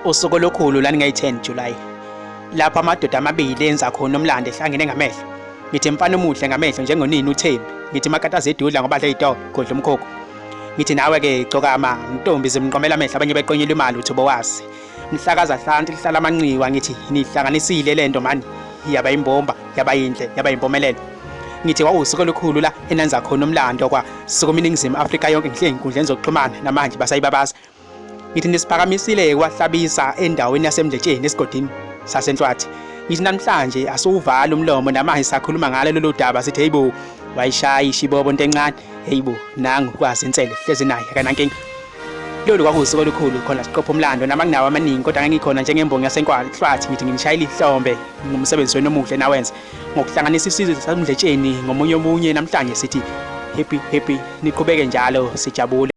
Usuku olukhulu laningeyi-10 July lapho amadoda amabili enza khona umlando ehlangene ngamehlo. Ngithi mfana omuhle ngamehlo njengonini uThembi. Ngithi makataza edudla ngoba adla izitolo, godla umkhokho. Ngithi nawe-ke gcokama ntombi zimqomela amehlo abanye beqonyelwa imali uthi ubowazi. Mhlakaza hlanti lihlala amanxiwa ngithi nihlanganisile lento mani yaba imbomba yaba yinhle yaba impumelelo. Ngithi kwawusuku olukhulu la enanza khona umlando kwa sukuma iNingizimu Afrika yonke ngihle ey'nkundleni zokuxhumana namanje basayibabaza. Ngithi nisiphakamisile kwahlabisa endaweni yaseMdletsheni esigodini saseNhlwathi. Ngithi namhlanje asiwuvali umlomo namanje sakhuluma ngalo lolu daba sithi heyibo wayishaya ishibobo into encane heyibo nangu kwazi insele hlezi naye akanankinga. Lolu kwakuwusuku olukhulu khona siqopha umlando nama nginawo amaningi kodwa ngangikhona njengembongi yaseNhlwathi ngithi nginishayela ihlombe ngomsebenzi wenu omuhle nawenza ngokuhlanganisa isizwe saseMdletsheni ngomunye omunye namhlanje sithi happy happy niqhubeke njalo sijabule.